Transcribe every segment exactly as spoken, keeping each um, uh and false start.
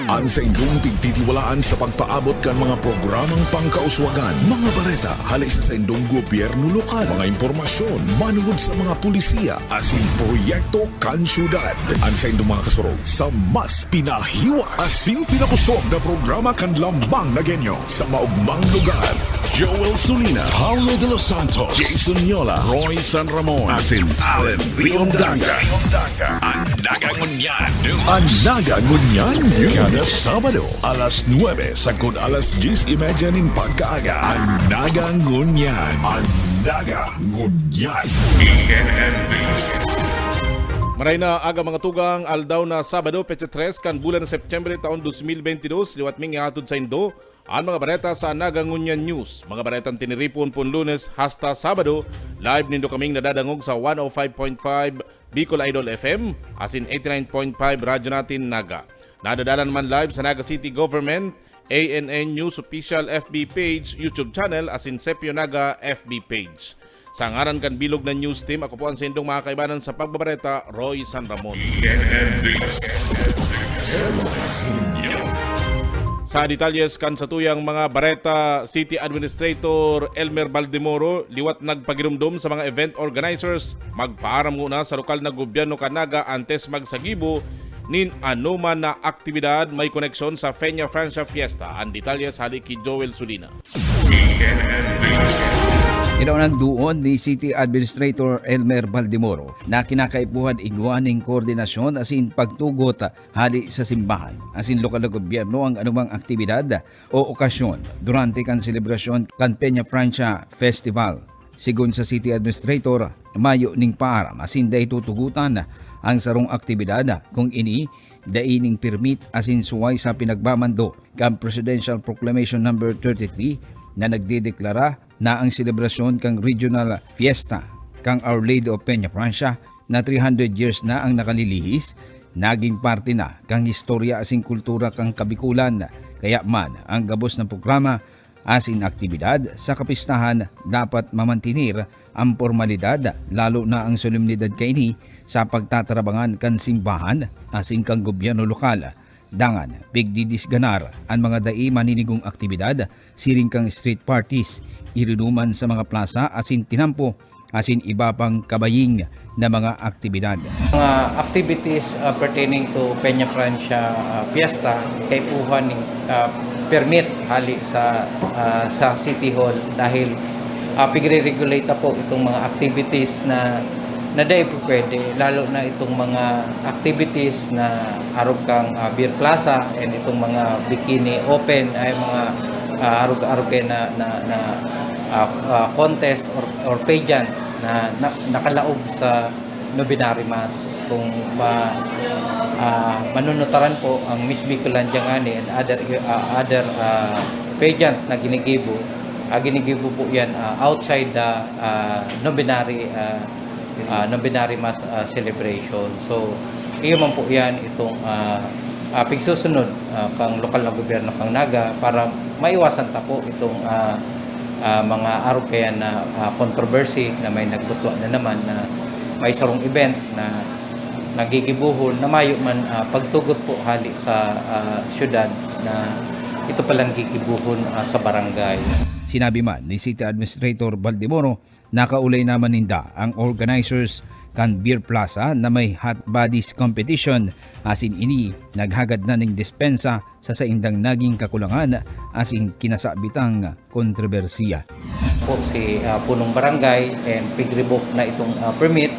An saindong pigtitiwalaan sa pagpaabot kan mga programang pangkauswagan, mga bareta hali sa saindong gobyerno lokal, mga impormasyon manungod sa mga polisiya asin proyekto kan syudad. An saindong mga kasurog sa mas pinahiwas asin pinakosog na programa kan Lambang na Genyo sa maogmang lugar. Joel Sulina, Paulo de los Santos, Jason Yola, Roy San Ramon, asin Allen Riondanga. An Naga Ngunyan. An Naga Ngunyan News. Kada Sabado, alas nuebe sagkod alas dyes y media nin pagkaaga. An Naga Ngunyan. An Naga Ngunyan. Maray na aga, mga tugang, aldaw na Sabado, petsa tres kan bulan na Septyembre taon dos mil benti dos, liwat ming ihatod saindo an mga bareta sa Naga Ngunyan News. Mga baretang tiniripon pon Lunes hasta Sabado, live nindo kaming nadadangog sa one oh five point five Bicol Idol F M, asin eighty nine point five Radyo Natin Naga. Nadadalan man live sa Naga City Government, A N N News Official F B page, YouTube channel, asin Sepyo Naga F B page. Sa ngaran kan bilog na news team, ako po an saindong mga kaibanan sa pagbabareta, Roy San Ramon. Sa detalyes kan satuyang mga bareta, City Administrator Elmer Baldemoro liwat nagpagiromdom sa mga event organizers, magpaaram nguna sa lokal na gobyerno kan Naga antes magsagibo nin anoman na aktibidad may koneksyon sa Peña Francia Fiesta. An detalyes hali ki Joel Sulina. Inaunang duon ni City Administrator Elmer Baldemoro na kinakaipuhan igwa nin koordinasyon asin pagtugot hali sa simbahan asin lokal na gobyerno ang anumang aktibidad o okasyon durante kan selebrasyon kan Peña Francia Festival. Sigon sa City Administrator, mayo ning paaram asin dai tutugotan ang sarong aktibidad kung ini dai ning permit asin suway sa pinagbamando kan Presidential Proclamation Number thirty-three na nagdedeklara na ang selebrasyon kan Regional Fiesta kan Our Lady of Peña Francia na three hundred years na ang nakalilihis, naging parte na kan istorya asin kultura kan Kabikulan. Kaya man, ang gabos na programa asin aktibidad sa kapistahan dapat mamantener ang pormalidad, lalo na ang solemnidad kaini sa pagtatarabangan kan simbahan asin kan gobyerno lokal. Dangan, pigdidisganar an mga dai maninigong aktibidad, siring kan street parties, inunoman sa mga plasa asin tinampo, asin iba pang kabaying na mga aktibidad. Mga activities, ah, pertaining to Peña Francia, ah, Fiesta, kaipuhan ning, ah, permit hali sa, ah, sa City Hall dahil, ah, pigre-regulate na po itong mga activities na, na dai po pwede, lalo na itong mga activities na arog kang, ah, beer plaza and itong mga bikini open, ay mga, ah, arog-arog kaya na, na, na, ah, ah, contest or, or pageant na, na nakalaog sa Novenary Mass. Kung ma-, ah, manunutaran po ang Miss Bicolandia ngani and other, ah, other, ah, pageant na ginigibo, ah, ginigibo po yan, ah, outside the, ah, Novenary, ah, ah, Novenary Mass, ah, celebration. So, iyo man po yan itong, ah, ah, pigsusunod, ah, kang lokal na gobyerno kang Naga para maiwasan ta po itong, ah, ah, mga arog kaya na, ah, controversy na may nagbutwa na naman na may sarong event na nagigibuhon na mayo man, ah, pagtugot po hali sa, ah, syudad na ito palang gigibuhon, ah, sa barangay. Sinabi man ni City Administrator Baldemoro, nakaulay naman ninda ang organizers kan Beer Plaza na may Hot Bodies Competition, asin ini naghagad na ning dispensa sa saindang naging kakulangan asin kinasabitang kontrobersiya. Po si, ah, punong barangay and pig-revoke na itong, ah, permit.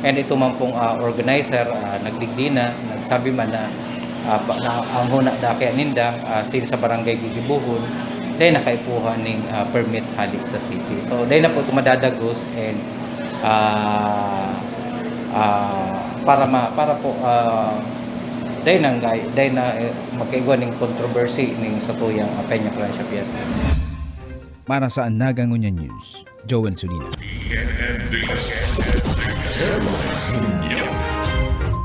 And ito man pong, ah, organizer, ah, nagdigdi na, nagsabi man na, ah, pa, na ang huna da kaya ninda, ah, since sa barangay gigibuhon, dai nakaipuhan ning, ah, permit hali sa city. So, dai na po ito madadagos and, ah, ah, para ma-, para po, ah, dai nang gay-, dai na, eh, magkaigwa ning controversy ning satuyang, ah, Peña Francia Fiesta. Para sa Naga Ngunyan News, Joel Sulina.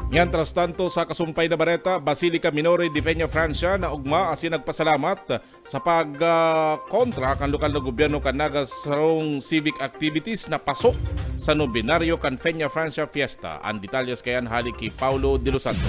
Mientras tanto, sa kasumpay na bareta, Basilica Minore de Peña Francia naogma asin nagpasalamat sa pag, ah, kontra kan lokal na gobyerno kan Naga sarong civic activities na pasok sa nobenaryo kan Peña Francia Fiesta. An detalyes kayan hali ki Paulo de los Santos.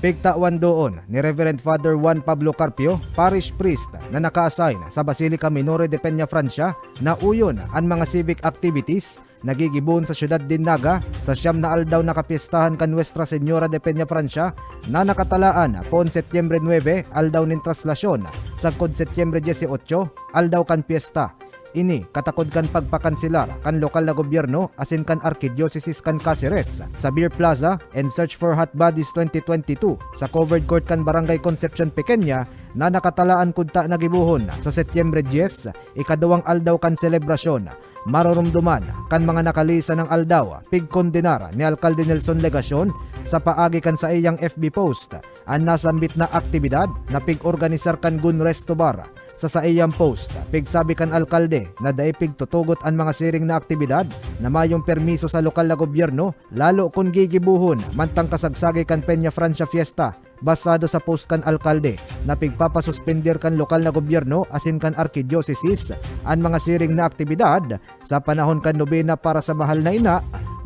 Pigtawan doon ni Reverend Father Juan Pablo Carpio, Parish Priest na naka-assign sa Basilica Minore de Peñafrancia, na uyon an mga civic activities na gigibohon sa siyudad nin Naga sa siyam na aldaw na kapyestahan kan Nuestra Señora de Peñafrancia na nakatalaan poon Setyembre nuebe, Aldaw nin Traslasyon, sagkod Setyembre dieciocho, aldaw kan pyesta. Ini katakod kan pagpakanselar kan lokal na gobyerno asin kan Arkidyosesis kan Caceres sa Beer Plaza and Search for Hot Bodies twenty twenty-two sa covered court kan Barangay Concepcion Pequeña na nakatalaan kudta na gibohon sa Setyembre dyes, ikaduwang aldaw kan selebrasyon. Maroromdoman kan mga nakalisa nang aldaw, pigkondenar ni Alkalde Nelson Legacion sa paagi kan saiyang F B post an nasambit na aktibidad na pig-organisar kan Gun Resto Bar. Sa saiyang post, pigsabi kan alkalde na dai pigtutugot an mga siring na aktibidad na mayong permiso sa lokal na gobyerno, lalo kun gigibohon mantang kasagsagi kan Peñafrancia Fiesta. Basado sa post kan alkalde na pigpapasuspender kan lokal na gobyerno asin kan arkidyosesis an mga siring na aktibidad sa panahon kan nobena para sa Mahal na Ina,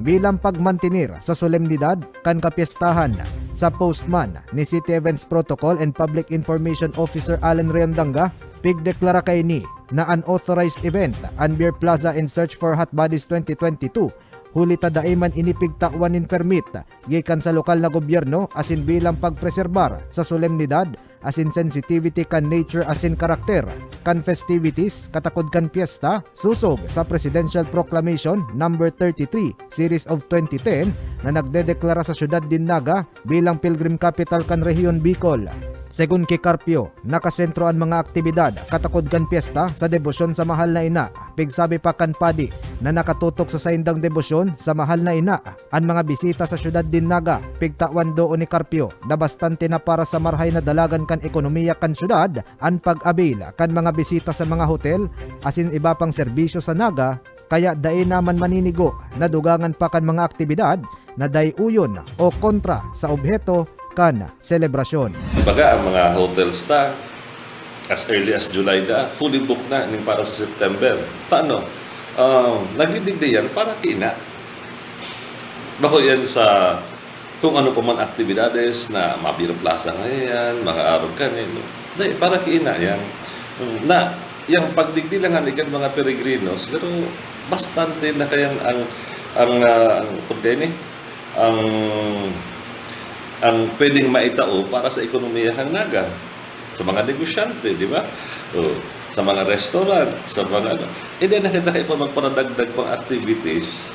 bilang pagmantener sa solemnidad kan kapyestahan. Sa post man ni City Events Protocol and Public Information Officer Alan Reondanga, pigdeklara kaini na unauthorized event an Beer Plaza in Search for Hot Bodies twenty twenty-two, huli ta dai man ini pigtawan nin permit gikan sa lokal na gobyerno asin bilang pagpreserbar sa solemnidad asin sensitivity kan nature asin karakter kan festivities katakod kan pyesta, sosog sa Presidential Proclamation Number thirty-three, Series of twenty ten, na nagdedeklara sa siyudad nin Naga bilang Pilgrim Capital kan Rehiyon Bicol. Segun ki Carpio, nakasentro an mga aktibidad katakod kan pyesta sa debosyon sa Mahal na Ina. Pigsabi pa kan padi na nakatutok sa saindang debosyon sa Mahal na Ina an mga bisita sa siyudad nin Naga. Pigtawan doon ni Carpio na bastante na para sa marahay na dalagan kan ekonomiya kan siyudad an pag-avail kan mga bisita sa mga hotel asin iba pang serbisyo sa Naga, kaya dai naman maninigo na dugangan pa kan mga aktibidad na dai uyon o kontra sa obheto kan selebrasyon. Baga, ang mga hotels ta, as early as July da, fully booked na ning para sa September. Ta ano, um, nagdidigdi yan para ki ina. Bako yan sa kung ano pa man aktibidades na mabirong plasa ngayan, mga arog kani, no? Dai, para ki ina yan. Mm, na, yang pagdigdi lang ani kan mga peregrinos, pero bastante na kayan ang, ang, ah, ang, pagka ini, ang, ang pwedeng maitao para sa ekonomiya kan Naga, sa mga negosyante, di ba? O, sa mga restaurant, sa mga ano. Hindi na kita kayo pa magparadagdag pang activities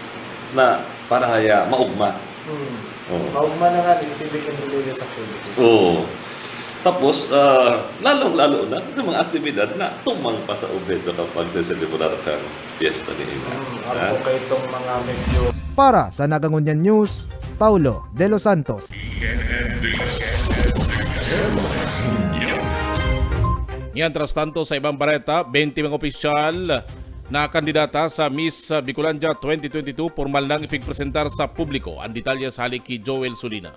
na para kaya maugma. Hmm. Oo. Maugma na nga, yung civic and religious activities. Oo. Tapos, ah, lalong-lalo na sa mga aktibidad na tumang pa sa obheto kapag seselebrar kang piyesta ni Ina. Hmm, Ha? Ako kayo itong mga medyo Para sa Nagangunyan News, Paulo De Los Santos. Mientras tanto, sa ibang bareta, twenty mga opisyal na kandidata sa Miss Bicolandia twenty twenty-two pormal nang ipigpresentar sa publiko. Ang detalye sa hali ki Joel Sulina.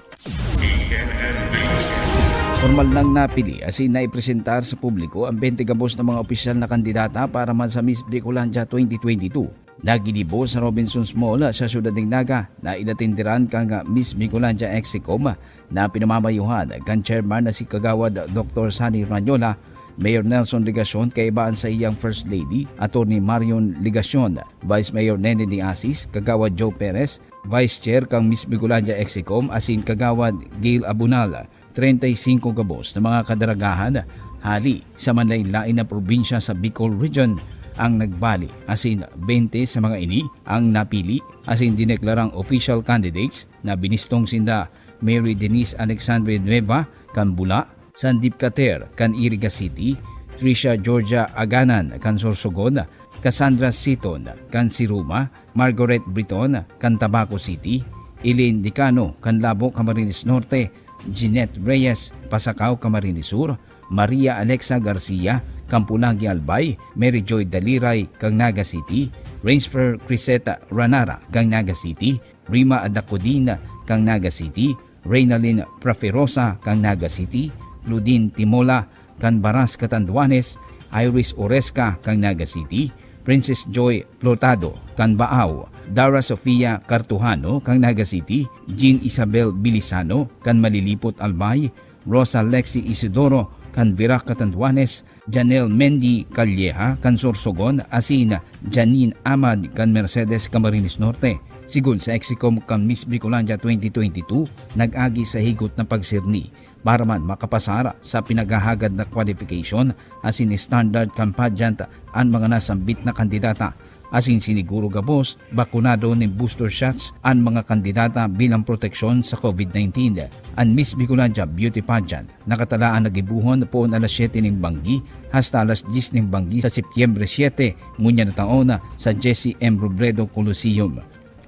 Pormal nang napili asin naipresentar sa publiko ang twenty gabos na mga opisyal na kandidata para man sa Miss Bicolandia twenty twenty-two. Naginibo sa Robinsons Mall sa siyudad nin Naga na inatenderan kan Miss Bicolandia Execom na pinamamayuhan kan chairman na si Kagawad Doktor Sunny Ranyola, Mayor Nelson Legacion, kaiba an saiyang First Lady, Attorney Marion Legacion, Vice Mayor Nene de Asis, Kagawad Joe Perez, Vice Chair kan Miss Bicolandia Execom asin Kagawad Gail Abunal. Treinta y cinco gabos na mga kadaragahan hali sa manlaen-laen na probinsya sa Bicol Region ang nagbali, asin twenty sa mga ini ang napili asin dineklarang official candidates na binistong sinda Mary Denise Alexandre Nueva kan Bula, Sandip Cater kan Iriga City, Tricia Georgia Aganan kan Sorsogon, Cassandra Seaton kan Siruma, Margaret Briton kan Tabaco City, Elaine Dicano kan Labo, Camarines Norte, Jeanette Reyes, Pasacao, Camarines Sur, Maria Alexa Garcia kan Pulagi, Albay, Mary Joy Daliray kan Naga City, Rainsfer Criseta Ranara kan Naga City, Rima Adacodin kan Naga City, Reynalyn Praferosa kan Naga City, Claudine Timola kan Baras, Catanduanes, Iris Oresca kan Naga City, Princess Joy Plotado kan Baao, Dara Sofia Cartujano kan Naga City, Jean Isabel Bilisano kan Malilipot, Albay, Rosa Lexi Isidoro kan Virac, Catanduanes, Janelle Mendy Calleja kan Sorsogon asin Janine Amad kan Mercedes, Camarines Norte. Sigon sa Execom kan Miss Bicolandia twenty twenty-two, nag-agi sa higot na pagsirni para man makapasar sa pinaghahagad na qualification asin standard kan pageant an mga nasambit na kandidata. Asin siniguro gabos, bakunado nin booster shots an mga kandidata bilang proteksyon sa COVID nineteen. An Miss Bicolandia Beauty Pageant nakatalaan na gibohon poon alas siyete nin banggi hasta alas dyes nin banggi sa Setyembre siyete ngunyan na taon sa Jesse M. Robredo Coliseum.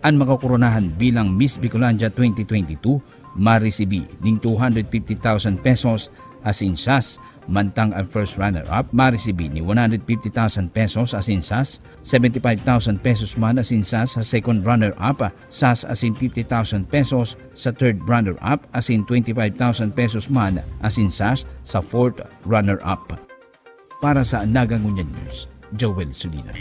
An makakoronahan bilang Miss Bicolandia twenty twenty-two maresibi nin two hundred fifty thousand pesos asin sas, mantang an first runner-up maresibi ni one hundred fifty thousand pesos asin sas, seventy-five thousand pesos man asin sas sa second runner-up, sas asin fifty thousand pesos sa third runner-up, asin twenty-five thousand pesos man asin sas sa fourth runner-up. Para sa Naga Ngunyan News, Joel Sulina.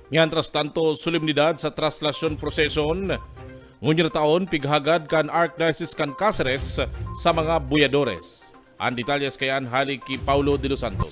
Mientras tanto, solemnidad sa traslasyon prosesyon ngunyan na taon pighagad kan Archdiocese kan Caceres sa mga buyadores. An detalyes kaiyan hali ki Paulo de los Santos.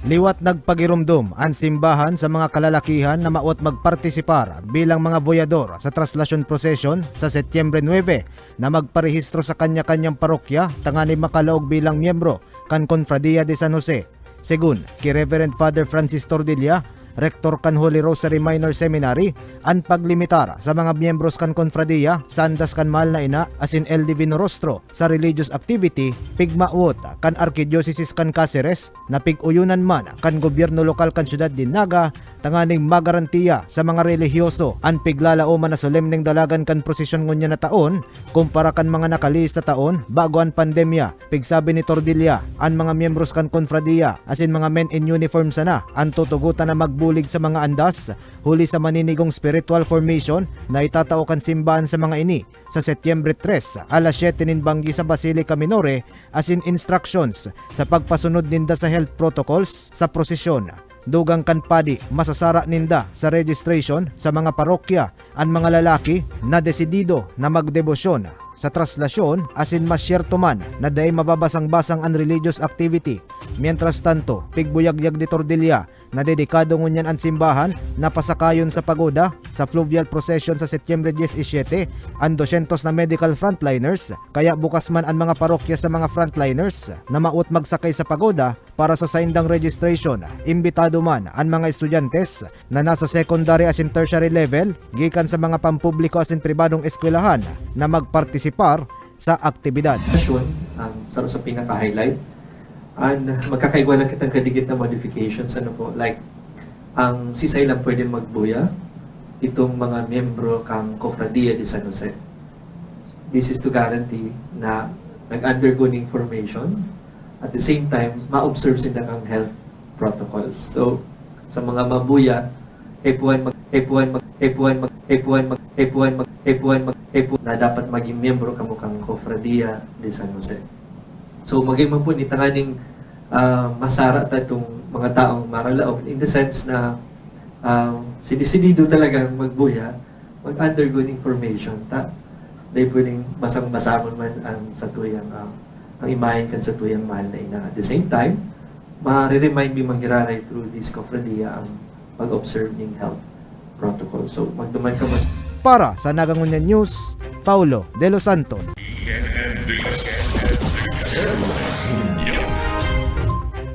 Liwat nagpagiromdom an simbahan sa mga kalalakihan na mawot magpartisipar bilang mga voyador sa traslasyon prosesyon sa Setyembre nuebe na magparehistro sa kanya-kanyang parokya tanganing makalaog bilang miyembro kan Cofradia de San Jose. Segun ki Reverend Father Francis Tordilla, rektor kan Holy Rosary Minor Seminary, an paglimitar sa mga miyembros kan Cofradia sa andas kan Mahal na Ina asin El Divino Rostro sa religious activity, pigmawot kan Arkidiocesis kan Caceres na pig-uyonan man kan gobyerno lokal kan syudad nin Naga tanganing magarantiya sa mga relihiyoso an piglalaoman na solemneng dalagan kan prosesyon ngunyan na taon kumpara kan mga nakalihis na taon bago an pandemya. Pigsabi ni Tordilla, an mga miyembros kan Cofradia asin mga men in uniform sana an tutugotan na magbulig sa mga andas huli sa maninigong spiritual formation na itatao kan simbahan sa mga ini sa Setyembre tres, alas siyete nin banggi sa Basilica Minore, asin instructions sa pagpasunod ninda sa health protocols sa prosesyon. Dugang kan padi, masasara ninda sa registration sa mga parokya an mga lalaki na desidido na magdebosyon sa traslasyon asin masyerto man na dai mababasang-basang an religious activity. Mientras tanto, pigbuyagyag ni Tordilla na dedikado ngunyan an simbahan na pasakayon sa pagoda sa fluvial procession sa Setyembre dyes y siyete an dosyentos na medical frontliners, kaya bukas man an mga parokya sa mga frontliners na mawot magsakay sa pagoda para sa saindang registration. Imbitado man an mga estudyantes na nasa secondary asin tertiary level gikan sa mga pampubliko asin pribadong eskwelahan na magpartisipar sa aktibidad. Sitwasyon ang saro sa pinaka-highlight. And magkakaigwa lang kitang kadikit na modifications, ano po, like, ang sisay lang pwede magbuya, itong mga miyembro kang Cofradia de San Jose. This is to guarantee na nag-undergo ning formation, at the same time, ma-observe sila kang health protocols. So, sa mga mabuya, kaipuhan mag, kaipuhan mag, kaipuhan mag, kaipuhan mag, kaipuhan mag, kaipuhan mag, kaipuhan na dapat maging miyembro kamo kang Cofradia de San Jose. So, magay man po ni tanganing, ah, masara ta itong mga taong maralaog in the sense na, ah, si desidido talagang magbuya, mag-undergo ning formation ta. Dai pwedeng basang-basangon man ang satuyang, ah, ang imahen kan satuyang mahal na ina. At the same time, mare-remind mi man giraray through this Cofradia ang pag-observe ning health protocol. So, magduman ka mas Para sa Naga Ngunyan News, Paulo de los Santos.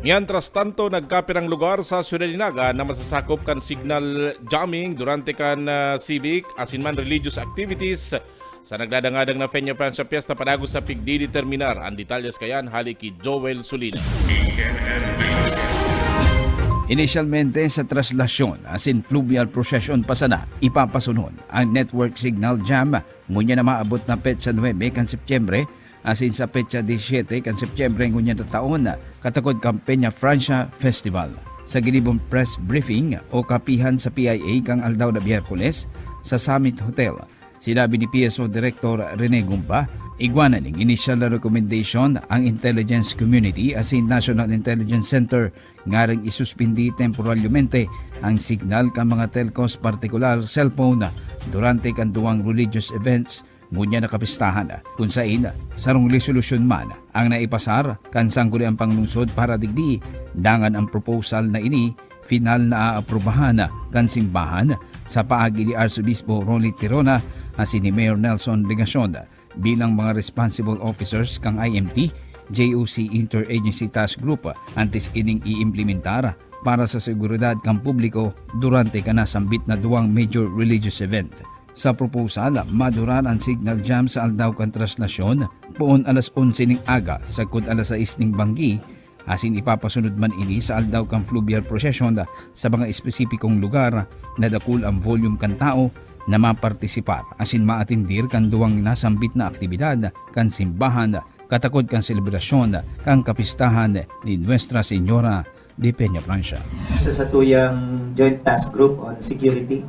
Mientras tanto, nagkapirang lugar sa Ciudad de Naga na masasakop kan signal jamming durante kan, ah, civic asin man religious activities sa nagdadangadang na Peña Francia Fiesta padagos sa pigdideterminar. An detalyes kaiyan hali ki Joel Sulina. Inisyalmente, sa traslasyon asin fluvial procession pa sana ipapasunod ang network signal jam, ngunyan na maabot na petsa nuebe kan Setyembre, asin sa petsa disiyete kan Setyembre ngunyan na taon, katakod kan Peña Francia Festival. Sa ginibong press briefing o kapihan sa P I A kan aldaw na Miyerkules sa Summit Hotel, sinabi ni P S O Director Rene Gumba Igwa na ning initial na recommendation ang intelligence community asin National Intelligence Center ngaring isuspindi temporalyamente ang signal kan mga telcos, partikular cellphone, durante kan duwang religious events ngunyan na kapistahan, kun saen sarong resolusyon man ang naipasar kan Sangguniang Panglungsod para digdi, dangan ang proposal na ini final na aaprubahan kan simbahan sa paagi ni Arsobispo Ronnie Tirona asin ni Mayor Nelson Legacion bilang mga responsible officers kan I M T, J O C Interagency Task Group antes ining iimplementar para sa seguridad kan publiko durante kan nasambit na duwang major religious event. Sa proposal, madurar an signal jam sa aldaw kan traslasyon, poon alas onse ning aga sagkod alas sais ning banggi, asin ipapasunod man ini sa aldaw kan fluvial procession sa mga espesipikong lugar na dakul ang volume kan tawo na mapartisipar asin maatendir kan duwang nasambit na aktibidad kan simbahan katakod kan selebrasyon kan kapistahan ni Nuestra Señora de Peñafrancia. Sa satuyang Joint Task Group on Security,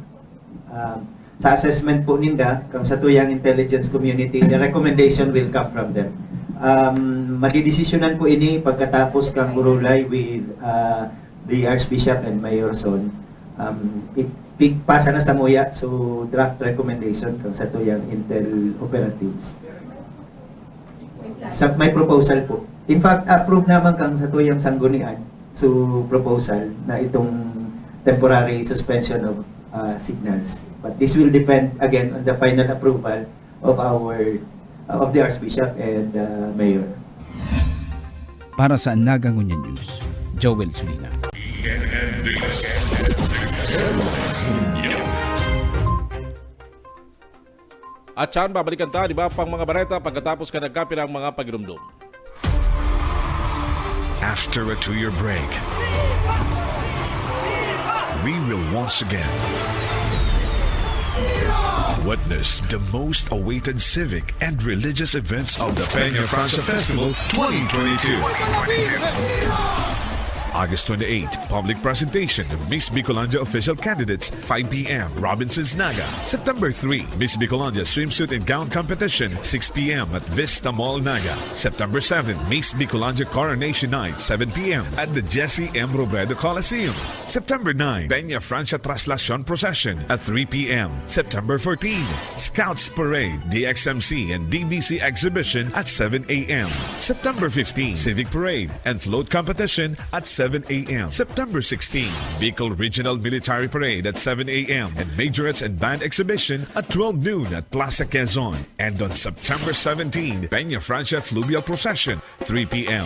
um, sa assessment po ninda, kang satuyang intelligence community, the recommedation will come from them. Um, madidesisyonan po ini pagkatapos kang gurulay with, uh, the Archbishop and Mayor Son. Um, ipigpasa na samuya, so draft recommendation kang satuyang intel operatives. Sa, may proposal po. In fact, approve naman kang satuyang sanggunian, so proposal na itong temporary suspension of, uh, signals. But this will depend again on the final approval of our, uh, of the Archbishop and, uh, Mayor. Para sa Naga Ngunyan News, Joel Sulina. At siyan, babalikan ta an iba pang mga bareta pagkatapos kan nagkapirang mga pagiromdom. After a two-year break, we will once again witness the most awaited civic and religious events of the Peña Francia Festival twenty twenty-two. August twenty-eight, public presentation of Miss Bicolandia official candidates, five p.m., Robinson's Naga. September three, Miss Bicolandia swimsuit and gown competition, six p.m. at Vista Mall, Naga. September seven, Miss Bicolandia Coronation Night, seven p.m. at the Jesse M. Robredo Coliseum. September nine, Peña Francia Traslacion Procession at three p.m. September fourteen, Scouts Parade, D X M C and D B C Exhibition at seven a.m. September fifteen, Civic Parade and Float Competition at seven a.m. September sixteen, Bicol Regional Military Parade at seven a.m. and Majorettes and Band Exhibition at twelve noon at Plaza Quezon. And on September seventeen, Peña Francia Fluvial Procession, three p.m.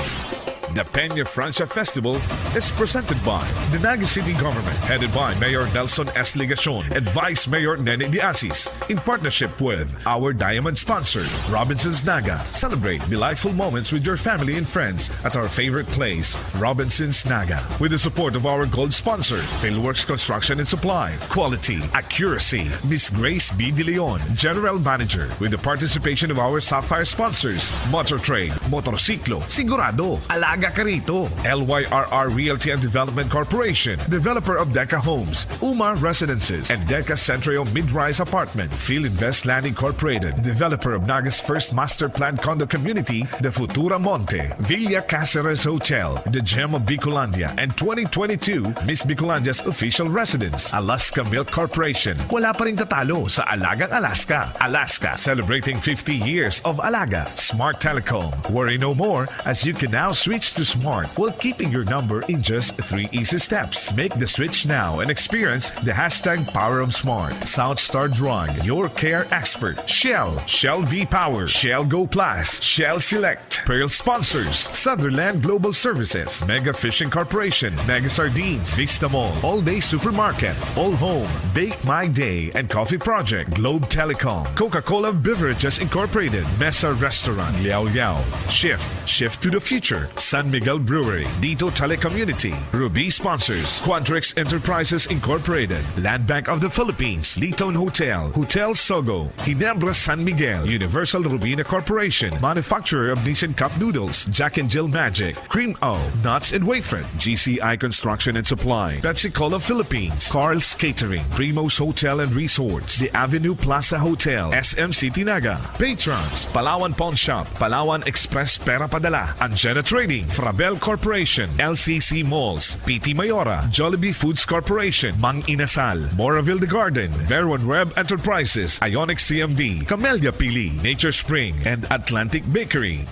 The Peña Francia Festival is presented by the Naga City Government, headed by Mayor Nelson S. Legacion and Vice Mayor Nene de Asis, in partnership with our diamond sponsor, Robinson's Naga. Celebrate delightful moments with your family and friends at our favorite place, Robinson's Naga. With the support of our gold sponsor, Philworks Construction and Supply, quality, accuracy. Miss Grace B. De Leon, General Manager, with the participation of our Sapphire sponsors, Motor Trade, Motorsiklo, Sigurado, Alaga Ka Rito, L Y R R Realty and Development Corporation, developer of Deca Homes, Uma Residences, and Deca Centrio Mid-Rise Apartments, Field Invest Land Incorporated, developer of Nagas First Master Plan Condo Community, The Futura Monte, Villa Caceres Hotel, The Gem of Bicolandia, and twenty twenty-two Miss Bicolandia's official residence, Alaska Milk Corporation. Wala pa rin tatalo sa Alagang Alaska. Alaska, celebrating fifty years of Alaga. Smart Telecom. Worry no more, as you can now switch to Smart while keeping your number in just three easy steps. Make the switch now and experience the hashtag power of Smart. Soundstar Drug, your care expert. Shell, Shell V-Power, Shell Go Plus, Shell Select. Pearl sponsors, Sutherland Global Services, Mega Fishing Corporation, Mega Sardines, Vista Mall, All Day Supermarket, All Home, Bake My Day and Coffee Project, Globe Telecom, Coca-Cola Beverages Incorporated, Mesa Restaurant, Liao Liao, Shift, shift to the future. San Miguel Brewery, Dito Telecommunity, Ruby Sponsors, Quantrix Enterprises Incorporated, Land Bank of the Philippines, Liton Hotel, Hotel Sogo, Ginebra San Miguel, Universal Rubina Corporation, manufacturer of Nissan Cup Noodles, Jack and Jill Magic, Cream O, Nuts and Wafer, G C I Construction and Supply, Pepsi Cola Philippines, Carl's Catering, Primo's Hotel and Resorts, The Avenue Plaza Hotel, S M City Naga, Patrons, Palawan Pawn Shop, Palawan Express Pera Padala, Anjena Trading, Frabel Corporation, L C C Malls, P T Mayora, Jollibee Foods Corporation, Mang Inasal, Moraville The Garden, Veron Web Enterprises, Ionic C M D, Camellia Pili, Nature Spring, and Atlantic Bakery.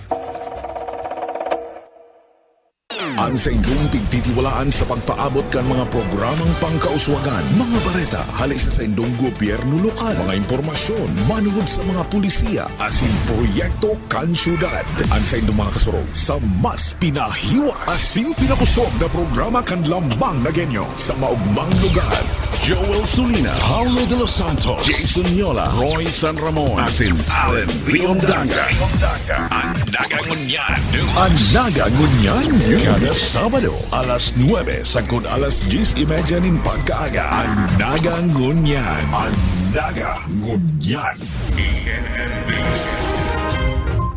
An saindong pigtitiwalaan sa pagpaabot kan mga programang pangkauswagan, mga bareta hali sa saindong gobyerno lokal, mga impormasyon manungod sa mga pulisiya asin proyekto kan syudad. An saindong mga kasurog sa mas pinahiwas asin pinakosog na programa kan Lambang na Genyo sa maogmang lugar. Joel Sulina, Paulo de los Santos, Jason Yola, Roy San Ramon, asin Allen Riondanga. An Naga Ngunyan News. An Naga Ngunyan News. Kada Sabado, alas nuebe sagkod alas dyes y media nin pagkaaga. An Naga Ngunyan. An Naga Ngunyan.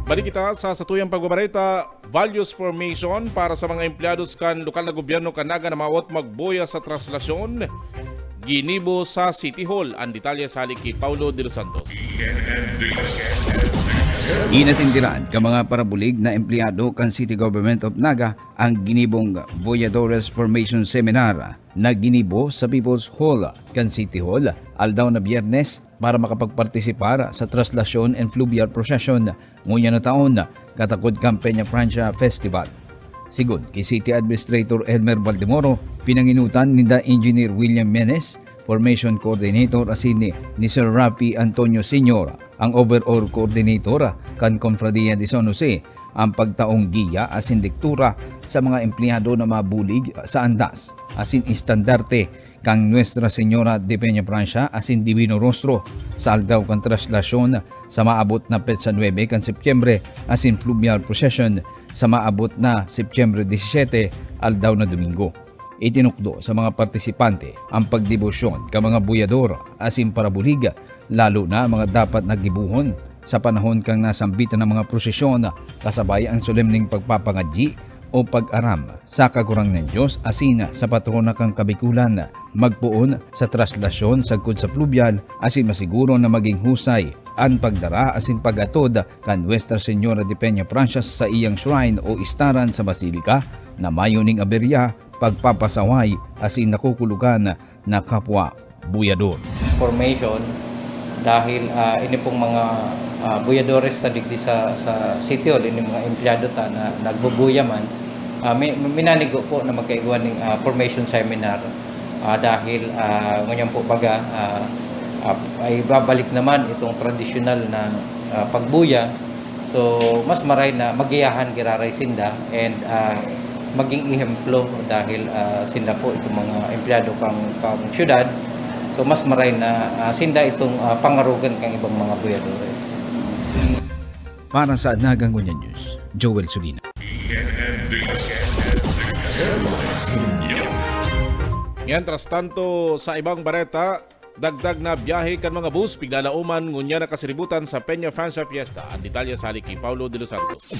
Balik kita sa satuyang pagbabareta. Values formation para sa mga empleyados kan lokal na gobyerno kan Naga na mawot magbuya sa traslasyon, ginibo sa City Hall. An detalye sa hali ki Paulo de los Santos. Inatindiran kan mga parabulig na empleyado kan City Government of Naga ang ginibong Voyadores Formation Seminar na ginibo sa People's Hall kan City Hall, aldaw na Biyernes, para makapagpartisipar sa traslasyon and fluvial procession ngunyan na taon, katakod kan Peña Francia Festival. Sigon ki City Administrator Elmer Valdemoro, pinanginutan ninda Engineer William Menes, Formation Coordinator, asin ni, ni Sir Rafi Antonio Senior, ang Overall Coordinator kan Cofradia de San Jose, ang pagtaong giya asin lektura sa mga empleyado na mabulig sa andas asin estandarte kan Nuestra Señora de Peña Francia asin Divino Rostro sa aldaw kan traslasyon sa maabot na petsa nuebe kan Setyembre asin fluvial procession sa maabot na Setyembre disisete, aldaw na Domingo. Itinukdo sa mga partisipante ang pagdebosyon kan mga buyador asin parabulig, lalo na ang mga dapat na gibohon sa panahon kan nasambitan na mga prosesyon, kasabay ang solemneng pagpapangadyi o pag-aram sa Kagurangnan Dios asin sa patrona kan Kabikulan, magpoon sa traslasyon sagkod sa plubyal asin masiguro na maging husay an pagdara asin pag-atod kan Nuestra Señora de Peña Francia sa saiyang shrine o istaran sa Basilica na mayo ning aberya, pagpapasaway asin nakukulogan na kapwa buyador. Formation dahil, ah, ini pong mga, ah, buyadores ta digdi sa, sa City Hall, ini mga empleyado ta na nagbubuya man, ah, mi-, minanigo po na magkaigwa ning, ah, formation seminar, ah, dahil, ah, ngunyan po baga, ah, ah, ay babalik naman itong tradisyonal na, ah, pagbuya. So, mas maray na magiyahan giraray sinda and, ah, maging ehemplo dahil, ah, sinda po itong mga empleyado kang, kang syudad. So, mas maray na, ah, sinda itong, ah, pangarogan kang ibang mga buyadores. Para sa Naga Ngunyan News, Joel Sulina. Mientras tanto, sa ibang bareta, dagdag na biyahe kan mga bus piglalaoman ngunyan na kasiributan sa Peña Francia Fiesta. Ang detalye sa hali ki Paulo de los Santos.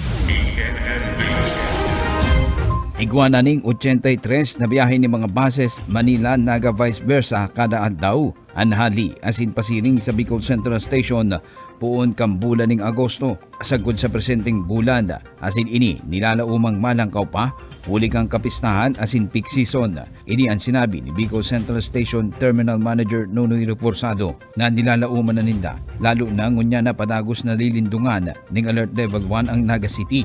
Igwa na ning ochenta y tres na biyahe nin mga buses Manila, Naga, vice versa kada aldaw. An hali asin pasiring sa Bicol Central Station poon kan bulan nin Agosto, sagkod sa presenteng bulan, asin ini nilalaomang malangkaw pa huli kan kapistahan asin peak season. Ini an sinabi ni Bicol Central Station Terminal Manager Nonoy Reforzado na nilalaoman na ninda, lalo na ngunyan na padagos na lilindungan ning Alert Level one ang Naga City.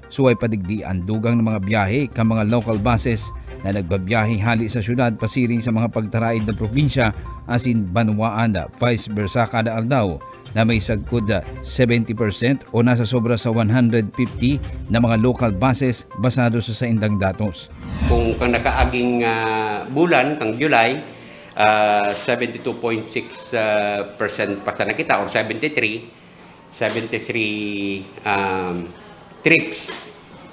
Suway pa digdi an dugang na mga biyahe kan mga local buses na nagbabiyahe hali sa syudad pasiring sa mga pagtaraed na probinsya asin banwaan, vice versa kada aldaw, na may sagkod, ah, seventy percent o nasa sobra sa one hundred fifty na mga local buses basado sa saindang datos. Kung kang nakaaging, ah, bulan, kang July, ah, seventy two point six, ah, percent pa sana kita or seventy three, seventy three, um, trips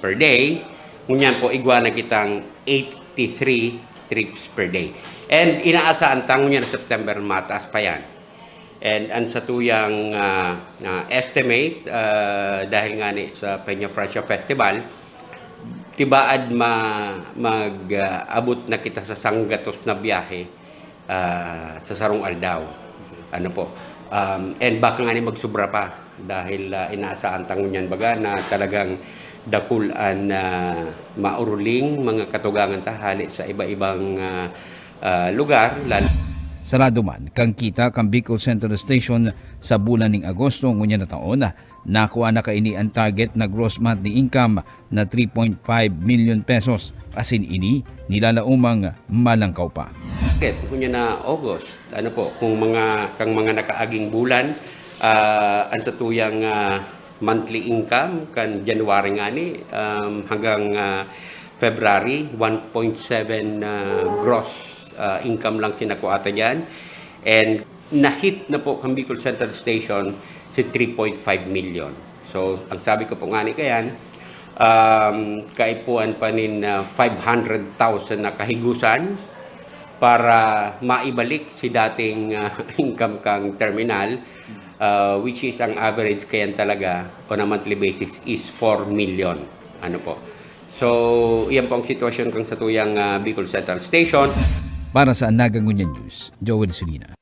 per day. Ngunyan po, igwa na kitang eighty-three trips per day. And inaasahan ta, ngunyan September, mataas pa yan. And ang satuyang, ah, ah, estimate, ah, dahil nga ni sa Peña Francia Festival, tibaad ma-, mag, ah, abot na kita sa sanggatos na biyahe, ah, sa sarong aldaw. Ano po? Um, and baka nga ni magsubra pa dahil, ah, inaasahan ta ngunyan baga na talagang dakul an, ah, mauruling mga katugangan ta hali sa iba-ibang, ah, ah, lugar, lalo Sarado man kan kita kan Bicol Central Station sa bulan ning Agosto ngunyan na taon, nakua na kaini an target na gross monthly income na three point five milyon pesos, asin ini nilalaomang malangkaw pa. Bakit? Ngunyan na August, ano po, kung mga, kang mga nakaaging bulan, ah, ang satuyang, ah, monthly income kan January ngani, um, hanggang, ah, February, one point seven, ah, gross, ah, income lang sinakua ta diyan. And na-hit na po kan Bicol Central Station si three point five million. So, ang sabi ko po ngani kayan, um, kaipuhan pa nin, ah, five hundred thousand na kahigusan para maibalik si dating, ah, income kang terminal, ah, which is ang average kayan talaga on a monthly basis is four million. Ano po? So, iyan po ang sitwasyon kang satuyang, ah, Bicol Central Station. Para sa Naga Ngunyan News, Joel Sulina.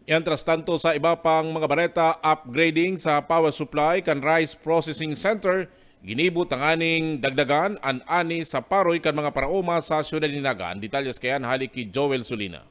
Mientras tanto, sa iba pang mga bareta, upgrading sa power supply kan Rice Processing Center ginibo tanganing dagdagan an ani sa paroy kan mga paraoma sa siyudad nin Naga. An detalyes kayan hali ki Joel Sulina.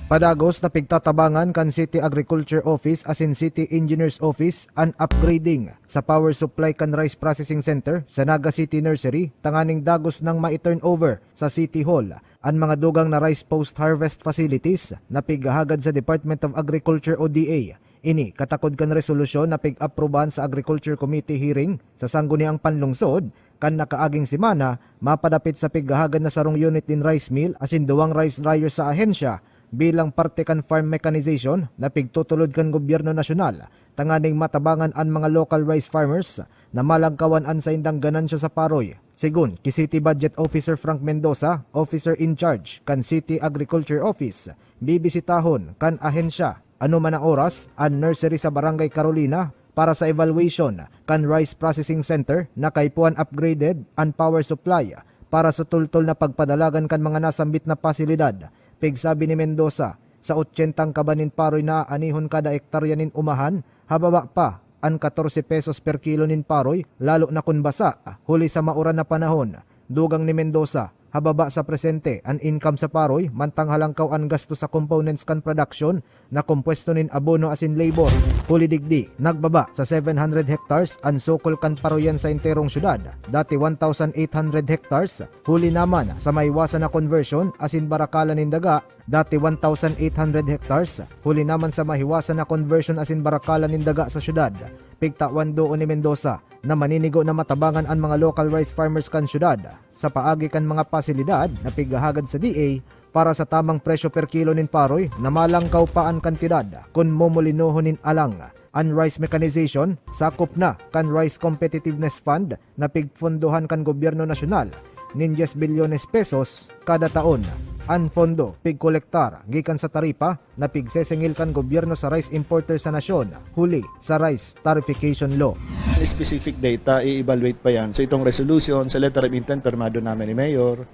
Padagos na pigtatabangan kan City Agriculture Office asin City Engineers Office an upgrading sa power supply kan Rice Processing Center sa Naga City Nursery tanganing dagos nang mai-turnover sa City Hall an mga dugang na rice post-harvest facilities na pighahagad sa Department of Agriculture o D A. Ini katakod kan resolusyon na pig-aprobahan sa Agriculture Committee hearing sa Sangguniang Panlungsod kan nakaaging semana, mapadapit sa pighahagad na sarong unit nin rice mill asin duwang rice dryer sa ahensya bilang parte kan farm mechanization na pigtutulod kan gobyerno nasyonal tanganing matabangan an mga local rice farmers na malangkawan an saindang ganansya sa paroy. Segun ki City Budget Officer Frank Mendoza, Officer in Charge kan City Agriculture Office, bibisitahon kan ahensya ano man na oras an nursery sa Barangay Carolina para sa evaluation kan Rice Processing Center na kaipuhan upgraded an power supply para sa tultol na pagpadalagan kan mga nasambit na pasilidad. Pigsabi ni Mendoza, sa otsentang kaban nin paroy na aanihon kada ektarya nin umahan, hababa pa an katorse pesos per kilo nin paroy, lalo na kun basa, huli sa mauran na panahon. Dugang ni Mendoza, hababa sa presente an income sa paroy, mantang halangkaw an gasto sa components kan production na kompuesto nin abono asin labor. Huli digdi, nagbaba sa seven hundred hectares an sukol kan paroyan sa enterong syudad. Dati one thousand eight hundred hectares, huli naman sa mahiwasan na conversion asin barakalan nin daga, dati one thousand eight hundred hectares, huli naman sa mahiwasan na conversion asin barakalan nin daga sa syudad. Pigtawan duon ni Mendoza na maninigo na matabangan an mga local rice farmers kan syudad sa paagi kan mga pasilidad na pighahagad sa D A para sa tamang presyo per kilo nin paroy na malangkaw pa an kantidad kun momolinohon nin alang. An rice mechanization sakop na kan Rice Competitiveness Fund na pigpondohan kan gobyerno nasyonal nin diyes bilyones pesos kada taon. An pondo pigkolektar gikan sa taripa na pigsesengil kan gobyerno sa rice importer sa nasyon, huli sa Rice Tarification Law. Specific data, i-evaluate pa yan. So, itong resolution, sa letter of intent, pirmado namin ni Mayor.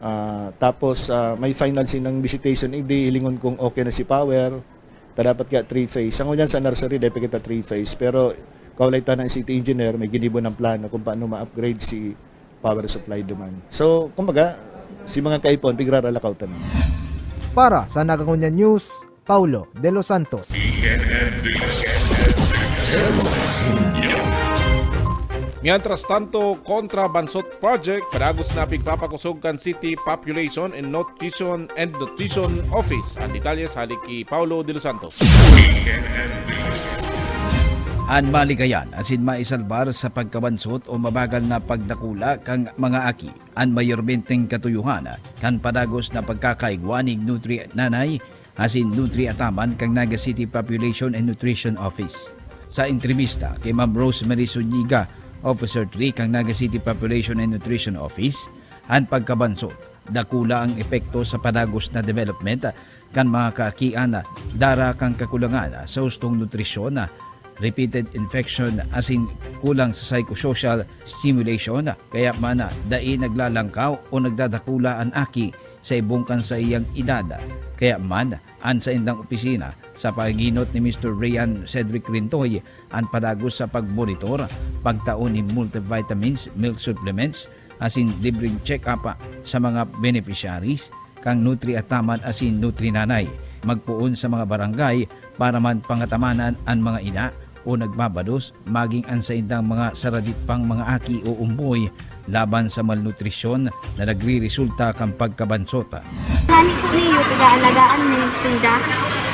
Ah, tapos, ah, may final sinang visitation, hindi hilingon kung okay na si power. Ta dapat ka three phase. Sa ngunyan sa nursery, dapat kita three phase. Pero, kaulay ta ng city engineer, may ginibo ng plano kung paano ma-upgrade si power supply duman. So, kumbaga, si mga kaipon, pigraralakaw ta na. Para sa Nagangunyan News, Paulo de los Santos. Mientras tanto, Kontra Bansot Project, padagos na pigpapakosog kan City Population and Nutrition and Nutrition Office. Ang detalye sa hali ki Paulo de los Santos. An maligayan asin maisalbar sa pagkabansot o mabagal na pagdakula kan mga aki, an mayorbenteng katuyohan kan padagos na pagkakaigwa nin nutri-nanay asin Nutri Ataman kan Naga City Population and Nutrition Office. Sa entrevista ki Ma'am Rosemary Zuniga, Officer three kan Naga City Population and Nutrition Office, an pagkabansot, dakula ang epekto sa padagos na development kan mga kaakian, dara kan kakulangan sa hustong nutrisyon, repeated infection, asin kulang sa psychosocial stimulation, kaya man dai naglalangkaw o nagdadakula an aki sa ibong kan saiyang edad. Kaya man, an saindang opisina, sa paghinot ni Mister Ryan Cedric Rintoy, an padagos sa pagmonitor, pagtao nin multivitamins, milk supplements, asin libreng check-up sa mga beneficiaries kan Nutri Ataman asin Nutri Nanay. Magpoon sa mga barangay para man pangatamanan an mga ina o nagbabados, maging an saindang mga saradit pang mga aki o umboy laban sa malnutrisyon na nagreresulta kan pagkabansot. Ngani po niyo, pig-aalagaan mi sinda